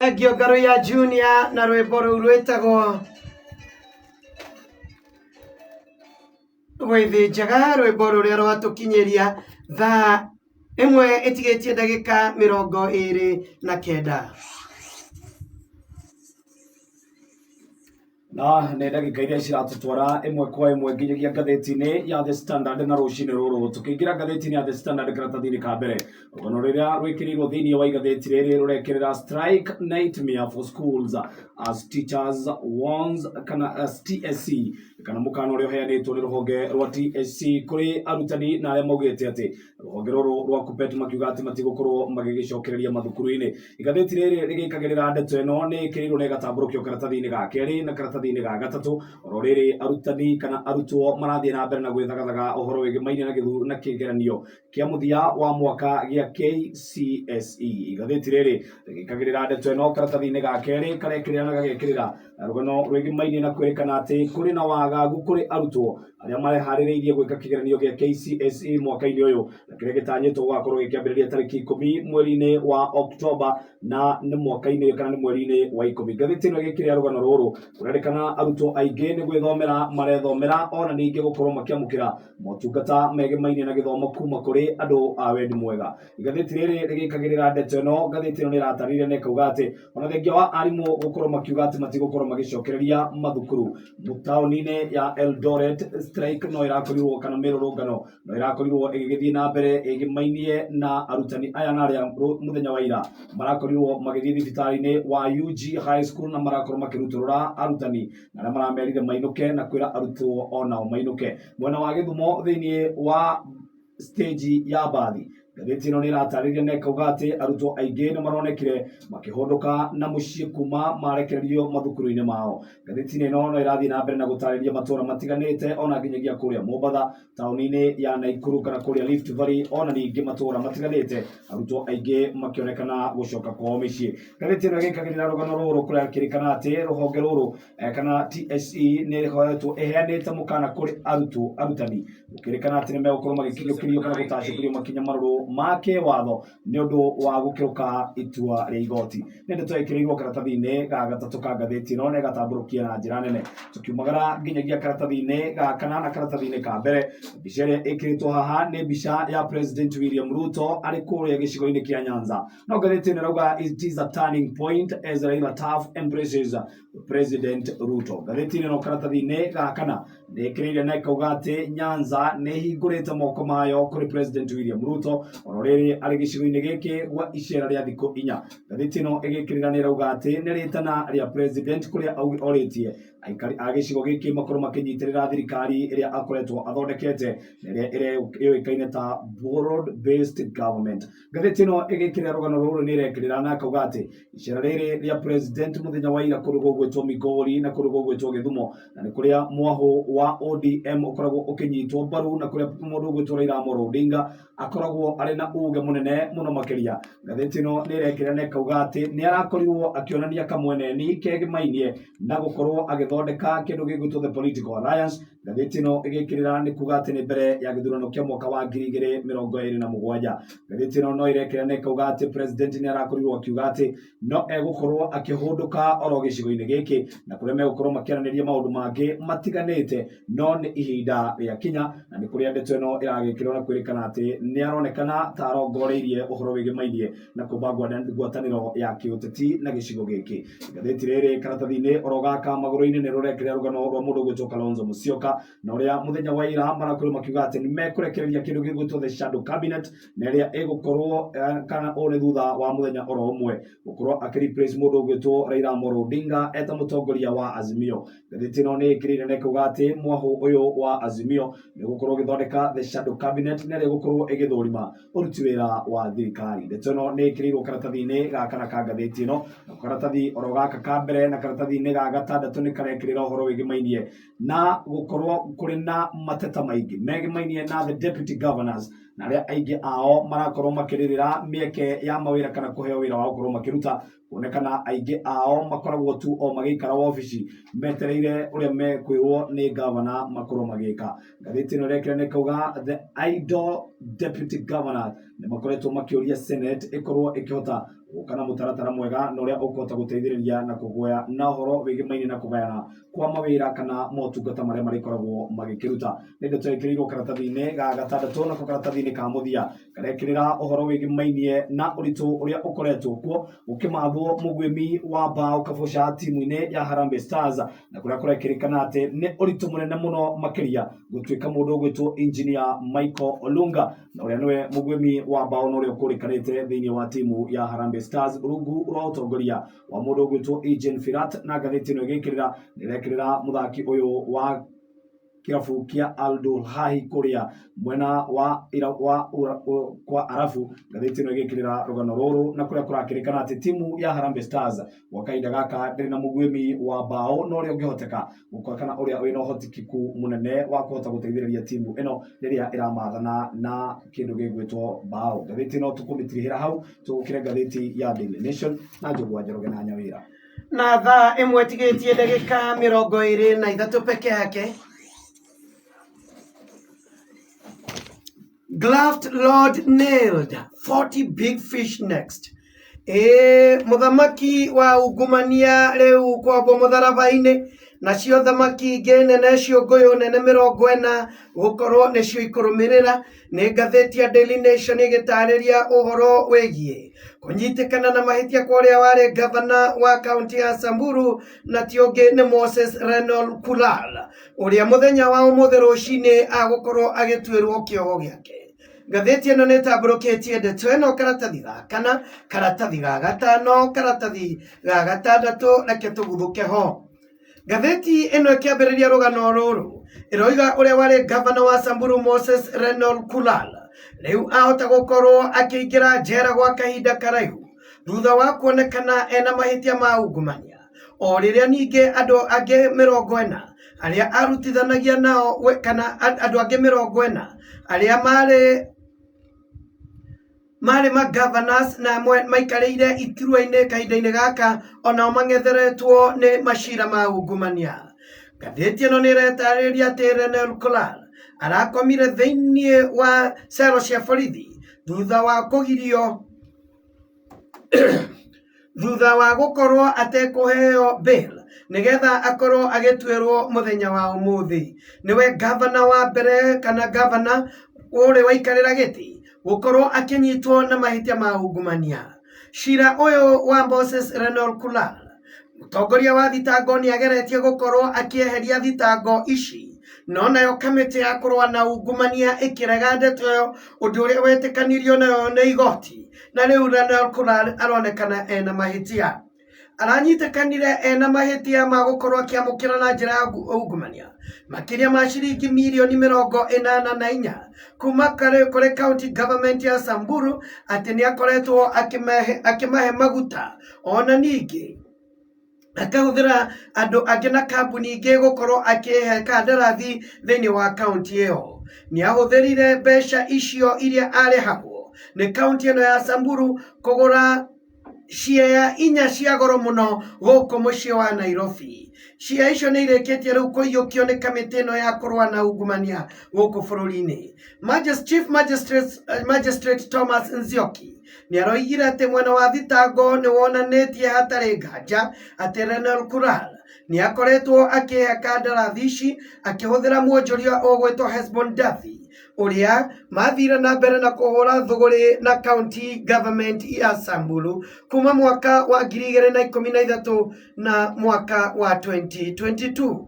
Thengio Ngaruiya Junior na rwĩmbo rũu rwĩtagwo Gwĩthĩ Njega, rwĩmbo rũrĩa rwatũkinyĩria thaa 1 ĩtigĩtie ndagĩka 29. Na nĩ ndagĩka iria ciratũtwara ĩmwe kwa ĩmwe nginyagia ngathĩti-inĩ ya The Standard na rũcinĩ rũrũ. Tũkĩingĩra ngathĩti-inĩ ya The Standard karatathi-inĩ ka mbere, rũgano rũrĩa rwĩkĩrĩirwo thĩinĩ wa igathĩti rĩrĩ rũrekĩrĩra strike nightmare for schools as teachers warns kana as TSC kana mũkana ũrĩa ũheanĩtwo nĩ rũhonge rwa TSC kũrĩ arutani na arĩa maugĩte atĩ rũhonge rũrũ rwa KUPPET makiuga atĩ matigũkorwo magĩgĩcokereria mathukuru-inĩ. Igathĩti rĩrĩ rĩgĩkagĩrĩra ndeto ĩno nĩ ĩkĩrĩirwo na ĩgatambũrũkio karatathi-inĩ ga kerĩ na karatathi-inĩ ga gatatũ. Oro rĩrĩ arutani kana arutwo marathiĩ na mbere na gwĩthagathaga ũhoro wĩgĩmainie na gĩthu na kĩgeranio kĩa mũthia wa mwaka gĩa KCSE. Igathĩti rĩrĩ rĩgĩkagĩrĩra ndeto ĩno karatathi-inĩ ga kerĩ karekĩrĩra na gagekĩrĩra rũgano rwĩgĩmainie na kwĩrĩkana atĩ kũrĩ na wagagu kũrĩ arutwo arĩa mareharĩrĩirie gwĩka kĩgeranio gĩa KCSE mwaka-inĩ ũyũ na kĩrĩa gĩtanyĩtwo gũgakorwo gĩkĩambĩrĩria tarĩki 10 mweri-inĩ wa Oktoba na nĩ mwaka-inĩ kana nĩ mweri-inĩ wa 10. Ngathĩti ĩno ĩgĩkĩrĩa rũgano rũrũ kũrerĩkana arutwo aingĩ nĩ gwĩthomera marethomera ona ningĩ gũkorwo makĩamũkĩra motungata megemaine na gĩthomo kuma kũrĩ andũ a wendi mwega. Igathĩti rĩrĩ rĩgĩkagĩrĩra ndeto ĩno, ngathĩti ĩno nĩ ĩratarĩria na ĩkauga atĩ ona thengia wa arimũ gũkorwo makiuga atĩ matigũkorwo magĩcokereria mathukuru taũni-inĩ ya Eldoret, strike no ĩrakorirwo kana mĩrũrũngano no ĩrakorirwo ĩgĩgĩthiĩ na mbere ĩgĩmainie na arutani aya na arĩa mũthenya wa ira marakorirwo magĩthiĩ thibitarĩ-inĩ wa UG High School na marakorwo makĩrutũrũra arutani na arĩa maramerire mainũke na kwĩra arutwo onao mainũke. Mwena wa Gĩthumo thĩinĩ wa stage ya mbathi, ngathĩti ĩno nĩ ĩratarĩria na ĩkauga atĩ arutwo aingĩ nĩ maronekire makĩhũndũka na mũciĩ kuma marekererio mathukuru-inĩ mao. Ngathĩti ĩno no ĩrathiĩ na mbere na gũtarĩria matũra matiganĩte ona nginyagia kũrĩa Mombatha, taũni-inĩ ya Naikuru kana kũrĩa Rift Valley ona ningĩ matũra matiganĩte arutwo aingĩ makĩonekana gũcoka kwao mĩciĩ. Ngathĩti ĩno ĩgĩkagĩrĩra rũgano rũrũ kũrakĩrĩkana atĩ rũhonge rũrũ kana TSC nĩ ĩkoretwo ĩheanĩte mũkana kũrĩ arutwo arutani gũkĩrĩkana atĩ nĩ megũkorwo magĩkinyũkĩrio kana gũtacũkĩrio makinya marũrũ ma kĩwatho nĩ ũndũ wa gũkĩrũka itua rĩa igoti. Nĩ ndeto ĩkĩrĩirwo karatathi-inĩ ga gatatũ ka ngathĩti ĩno na ĩgatambũrũkia na njĩra nene. Tũkiumagara nginyagia karatathi-inĩ ga kana na karatathi-inĩ ka mbere, mbica ĩrĩa ĩkĩrĩtwo haha nĩ mbica ya President William Ruto arĩ kũrĩa gĩcigo-inĩ kĩa Nyanza. No ngathĩti ĩno ĩrauga it is a turning point as Raila Turf embraces President Ruto. Ngathĩti ĩno karatathi-inĩ ga kana nĩĩkĩrĩire na ĩkauga atĩ Nyanza nĩ ĩhingũrĩte moko mayo kũrĩ President William Ruto oro rĩrĩ arĩ gĩcigo-inĩ gĩkĩ gwa icera rĩa thikũ 4. Ngathĩti ĩno ĩgĩkĩrĩra nĩ ĩrauga atĩ nĩ rĩtana rĩa President kũrĩa orĩtie aikari a gĩcigo gĩkĩ makorwo makĩnyitĩrĩra thirikari ĩrĩa akoretwo athondekete na ĩrĩa yũĩkaine ta broad based government. Ngathĩti ĩno ĩgĩkĩrĩra rũgano rũrũ nĩ ĩrekĩrĩra na akauga atĩ icera rĩrĩ rĩa president mũthenya wa ira kũndũ gũgwĩtwo Migori na kũndũ gũgwĩtwo Gĩthumo na nĩ kũrĩa mwahũ wa ODM ũkoragwo ũkĩnyitwo mbaru na kũrĩa mũndũ ũgwĩtwo Raila Amolo Odinga akoragwo arĩ na uge mũnene mũno makĩria. Ngathĩti ĩno nĩ ĩrekĩrĩra na ĩkauga atĩ nĩ arakorirwo akĩonania kamweneni kegemainie na gũkorwo agĩthondeka kĩndũ gĩgwĩtwo the political alliance. Ngathĩti ĩno ĩgĩkĩrĩra nĩ kuga atĩ nĩ mbere ya gĩthurano kĩa mwaka wa 2027. Ngathĩti ĩno no ĩrekĩra na ĩkauga atĩ president nĩ arakorirwo akiuga atĩ no egũkorwo akĩhũndũka oro gĩcigo-inĩ gĩkĩ na kũrĩa megũkorwo makĩaranĩria maũndũ mangĩ matiganĩte, no nĩ ihinda rĩa kinya na nĩ kũrĩa ndeto ĩno ĩragĩkĩrwo na kwĩrĩkana atĩ nĩ aronekana ta arongoreirie ũhoro wĩgĩmainie na kũmba ngwatanĩro ya kĩũteti na gĩcigo gĩkĩ. Igathĩti rĩrĩ karatathi-inĩ oro gaka magũrũ-inĩ nĩ rũrekerea rũgano rwa mũndũ ũgwĩtwo Kalonzo Musyoka na ũrĩa mũthenya wa ira marakorirwo makiuga atĩ nĩ mekũrekereria kĩndũ gĩgwĩtwo the shadow cabinet na ĩrĩa ĩgũkorwo kana ũũ nĩ thutha wa mũthenya oro ũmwe gũkorwo akĩ replace mũndũ ũgwĩtwo Raila Amolo Odinga eta mũtongoria wa Azimio. Ngathĩti ĩno nĩ ĩkĩrĩire na ĩkauga atĩ mwahũ ũyũ wa Azimio nĩ ũgũkorwo ũgĩthondeka the shadow cabinet na ĩrĩa ĩgũkorwo ĩgĩthũrima ũruti wĩra wa thirikari. Ndeto ĩno nĩ ĩkĩrĩirwo karatathi-inĩ ga kana ka ngathĩti ĩno, na karatathi oro gaka ka mbere na karatathi-inĩ ga gatandatũ nĩ karekĩrĩra ũhoro wĩgĩmainie na gũkorwo kũrĩ na mateta maingĩ megĩmainie na the deputy governors na arĩa aingĩ ao marakorwo makĩrĩrĩra mĩeke ya mawĩra kana kũheo wĩra wa gũkorwo makĩruta kuonekana aingĩ ao makoragwo tu o magĩikara wabici metereire ũrĩa mekwĩrwo nĩ gavana makorwo magĩka. Ngathĩti ĩno ĩrekĩra nĩ ĩkauga the idle deputy governor nĩ makoretwo makĩũria senate ĩkorwo ĩkĩhota Gũka na mũtaratara mwega na ũrĩa ũkũhota gũteithĩrĩria na kũgĩa na ũhoro wĩgĩmaine na kũgayana kwa mawĩra kana motungata marĩa marĩkoragwo magĩkĩruta. Nĩ ndeto ĩkĩrĩirwo karatathi-inĩ ga gatandatũ, nako karatathi-inĩ ka mũthia karekĩrĩra ũhoro wĩgĩmainie na ũritũ ũrĩa ũkoretwo kuo gũkĩmathwo mũguĩmi wa mbaũ Kabũca timu-inĩ ya Harambee Stars, na kũrĩa kũrekĩrĩkana atĩ nĩ ũritũ mũnene mũno makĩria gũtuĩka mũndũ ũgwĩtwo Engineer Michael Olunga, na ũrĩa nĩwe mũguĩmi wa mbaũ na ũrĩa ũkũrĩkanĩte thĩinĩ wa timu ya Harambee Stars rungu rwa ũtongoria wa mũndũ ũgwĩtwo Eugene Firat. Na ngathĩti ĩno ĩgĩkĩrĩra nĩrekĩrĩra mũthaki ũyũ wa kĩrabu kĩa Al Duhail kũrĩa mwena wa ira, wa ura, u, kwa Arabu. Ngathĩti ĩno ĩgĩkĩrĩra rũgano rũrũ na kũrĩa kũrakĩrĩkana atĩ timu ya Harambee Stars gwa kahinda gaka ndĩrĩ na mũguĩmi wa mbaũ na ũrĩa ũngĩhoteka gũkorwo kana ũrĩa wĩna ũhotekeku mũnene wa kũhota gũteithĩrĩria timu ĩno rĩrĩa ĩramathana na kĩndũ gĩgwĩtwo mbaũ. Ngathĩti ĩno tũkũmĩtirihĩra hau, tũgũkĩre ngathĩti ya Daily Nation na Njogu wa Njoroge na Nyawĩra. Na thaa ĩmwe tigĩtie ndagĩka 23 peke yake. Graft Lord nailed 40 big fish next. Ĩĩ mũthamaki wa ungumania rĩu kwambwo mũtharaba-inĩ, nacio thamaki ingĩ nene ciũngũyũ nene 40 gũkorwo nĩcio ikũrũmĩrĩra. Nĩ ngathĩti ya Daily Nation ĩgĩtarĩria ũhoro wĩgiĩ kũnyitĩkana na mahĩtia kwa ũrĩa warĩ gavana wa kaunti ya Samburu, na ti ũngĩ nĩ Moses Renol Kulal, ũrĩa mũthenya wa ũmũthĩ rũcinĩ agũkorwo agĩtuĩrwo kĩoho gĩake. Ngathĩti ĩno nĩ ĩtambũrũkĩtie ndeto ĩno karatathi ga kana, karatathi ga gatano, karatathi ga gatandatũ, reke tũguthũke ho. Ngathĩti ĩno ĩkĩambĩrĩria rũgano rũrũ ĩroiga ũrĩa warĩ gavana wa Samburu Moses Renol Kulal rĩu ahota gũkorwo akĩingĩra njera gwa kahinda karaihu thutha wa kuonekana ena mahĩtia ma ungumania, o rĩrĩa ningĩ andũ angĩ 40 arĩa arutithanagia nao we, kana andũ angĩ 40 arĩa marĩ ma governors na amwe maikarĩire iturwa-inĩ kahinda-inĩ gaka onao mang'etheretwo nĩ macira ma ungumania. Ngathĩti ĩno nĩ ĩretarĩria atĩ Renel Kulal arakomire thĩinĩ wa cero cia borithi thutha wa kũgirio thutha wa gũkorwo atekũheo bail nĩgetha akorwo agĩtuĩrwo mũthenya wa ũmũthĩ. Nĩwe gavana wa mbere kana gavana ũrĩ waikarĩra gĩtĩ gũkorwo akĩnyitwo na mahĩtia ma ungumania. Cira ũyũ wa Moses Renol Kulal, mũtongoria wa thitango nĩ ageretie gũkorwo akĩeheria thitango ici, no nayo kamĩtĩ ya kũrũa na ungumania ĩkĩrega ndeto ĩyo, ũndũ ũrĩa wetĩkanirio nayo nĩ igoti, na rĩu Renol Kulal aronekana ena mahĩtia. Aranyitĩkanire ena mahĩtia ma gũkorwo akĩamũkĩra na njĩra ya ungumania makĩria ma ciringi mirioni 84 kuma kũrĩ county government ya Samburu, atĩ nĩ akoretwo akĩmahe maguta, ona ningĩ akahũthĩra andũ angĩ na kambuni ingĩ gũkorwo akĩhe kandarathi thĩinĩ wa kaunti ĩyo. Nĩ ahũthĩrire mbeca icio iria arĩhagwo nĩ kaunti ĩno ya Samburu kũgũra ciea inya cia goro mũno gũkũ mũciĩ wa Nairobi. Ciea icio nĩ irĩkĩtie rĩu kũiyũkio nĩ kamĩtĩ ĩno ya kũrũa na ungumania gũkũ bũrũri-inĩ. Chief Magistrate Thomas Nzioki nĩ aroigire atĩ mwena wa thitango nĩ wonanĩtie hatarĩ nganja atĩ Renel Kulal nĩ akoretwo akĩhe kandarathi ici akĩhũthĩra mwonjoria ũgwĩtwo Hesbon Duffy, ũrĩa mathire na mbere na kũhũra thũgũrĩ na county government ya Samburu kuma mwaka wa 2013 na mwaka wa 2022.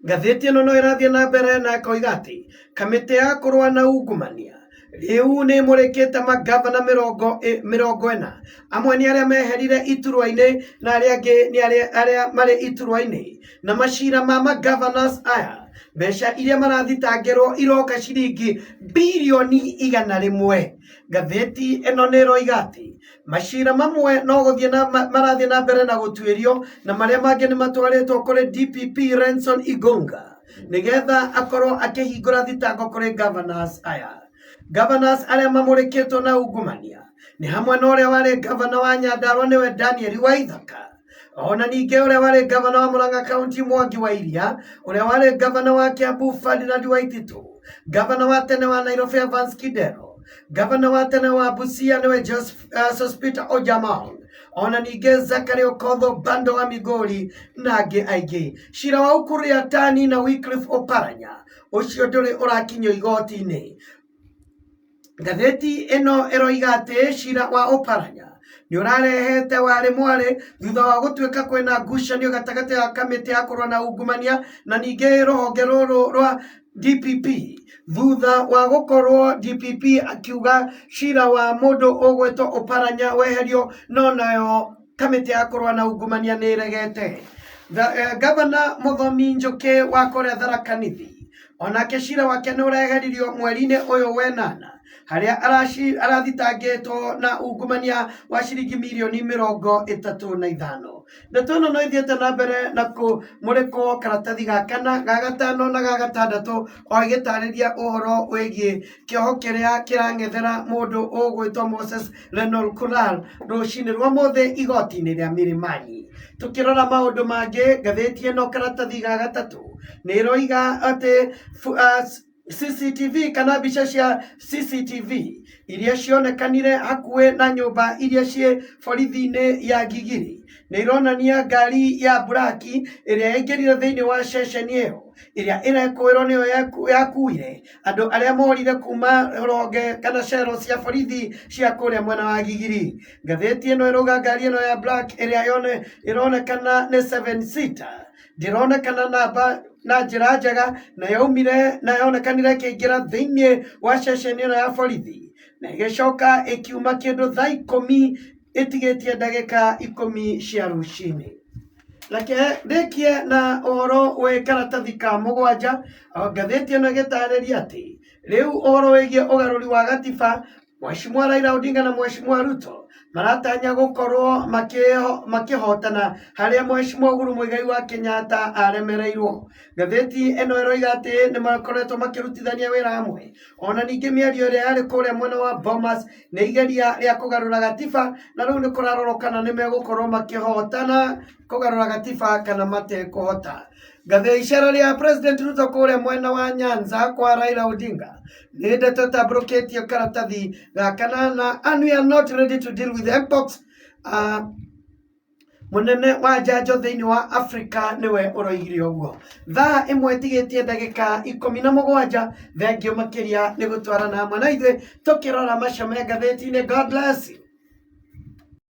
Ngathĩti ĩno no ĩrathiĩ na mbere na ĩkoiga atĩ kamĩtĩ ya kũrũa na ungumania rĩu nĩ ĩmũrĩkĩte magavana 40, amwe nĩ arĩa meherire iturwa-inĩ na arĩa angĩ nĩ arĩa marĩ iturwa-inĩ, na macira ma magavanors aya mbeca iria marathitangĩrwo iroka ciringi birioni 100. Ngathĩti ĩno nĩ ĩroiga atĩ macira mamwe no gũthiĩ na marathiĩ na mbere na gũtuĩrio, na marĩa mangĩ nĩ matwarĩtwo kũrĩ DPP Renson Igonga nĩgetha akorwo akĩhingũra thitango kũrĩ governors aya. Governors arĩa mamũrĩkĩtwo na ungumania nĩ hamwe na ũrĩa warĩ gavana wa Nyandarua nĩwe Daniel Waithaka, ona ningĩ ũrĩa warĩ gavana wa Murang'a County Mwangi wa Iria, ũrĩa warĩ gavana wa Kiambu Ferdinand Waititu, gavana wa tene wa Nairobi Evans Kidero, Gavana wa tene wa Busia nĩwe Sospeter Ojaamong, ona ningĩ Zachary Okodho Bando wa Migori na angĩ aingĩ. Cira wa Ukur Yatani na Wycliffe Oparanya ũcio ndũrĩ ũrakinyio igoti-inĩ. Ngathĩti ĩno ĩroiga atĩ cira wa Oparanya nĩ ũrarehete warĩ mwarĩ thutha wa gũtuĩka kwĩna ngucanio gatagatĩ ga kamĩtĩ ya kũrũa na ungumania na ningĩ rũhonge rũrũ rwa DPP thutha wa gũkorwo DPP akiuga cira wa mũndũ ũgwĩtwo Oparanya weherio, no nayo kamĩtĩ ya kũrũa na ungumania nĩ ĩregete. Gavana Mũthomi Njũkĩ wa kũrĩa Tharaka Nithi onake cira wake nĩ ũreheririo mweri-inĩ ũyũ wenana harĩa arathitangĩtwo na ungumania wa ciringi mirioni 35. Ndeto ĩno no ithiĩte na mbere na kũmũrĩkwo karatathi ga kana, ga gatano na ga gatandatũ o ĩgĩtarĩria ũhoro wĩgiĩ kĩoho kĩrĩa kĩrang'ethera mũndũ ũgwĩtwo Moses Lenolkulal rũcinĩ rwa mũthĩ igoti-inĩ rĩa Milimani. Tukĩrora maũndũ mangĩ, ngathĩti ĩno karatathi ga gatatũ nĩ ĩroiga atĩ CCTV kana mbica cia CCTV iria cionekanire hakuhĩ na nyũmba iria ciĩ borithi-inĩ ya Gigiri nĩ ironania ngari ya buraki ĩrĩa yaingĩrire thĩinĩ wa ceceni ĩyo ĩrĩa ĩrekũĩrwo nĩyo yakuire andũ arĩa morire kuma rũhonge kana cero cia borithi cia kũrĩa mwena wa Gigiri. Ngathĩti ĩno ĩrauga ngari ĩno ya black ĩrĩa ĩronekana nĩ 7 seater ndĩronekana namba na njĩra njega na yaumire na yonekanire ĩkĩingĩra thĩinĩ wa ceceni ĩno ya borithi na ĩgĩcoka ĩkiuma kĩndũ thaa ikũmi ĩtigĩtie ndagĩka ikũmi cia rũcinĩ. Reke ndĩkie na ũhoro wĩ karatathi ka mũgwanja. Ngathĩti ĩno ĩgĩtarĩria atĩ rĩu ũhoro wĩgiĩ ũgarũri wa gatiba, Mheshimiwa Raila Odinga na Mheshimiwa Ruto maratanya gũkorwo makĩhotana harĩa Mheshimiwa Uhuru Muigai wa Kenyatta aremereirwo. Ngathĩti ĩno ĩroiga atĩ nĩ makoretwo makĩrutithania wĩra hamwe, ona ningĩ mĩario ĩrĩa yarĩ kũrĩa mwena wa Bomas nĩ igeria rĩa kũgarũra gatiba, na rĩu nĩ kũrarorwo kana nĩ megũkorwo makĩhotana kũgarũra gatiba kana matekũhota. Ngathĩ icera rĩa President Ruto kũrĩa mwena wa Nyanza kwa Raila Odinga nĩ ndeto ĩtambũrũkĩtio karatathi ga kanana, and we are not ready to deal with mpox. Mũnene wa njanjo thĩinĩ wa Afrika nĩwe ũroigire ũguo. Thaa ĩmwe ĩtigĩtie ndagĩka 17. Thengio makĩria nĩ gũtwarana hamwe na ithuĩ tũkĩrora macio me ngathĩti-inĩ. God bless you.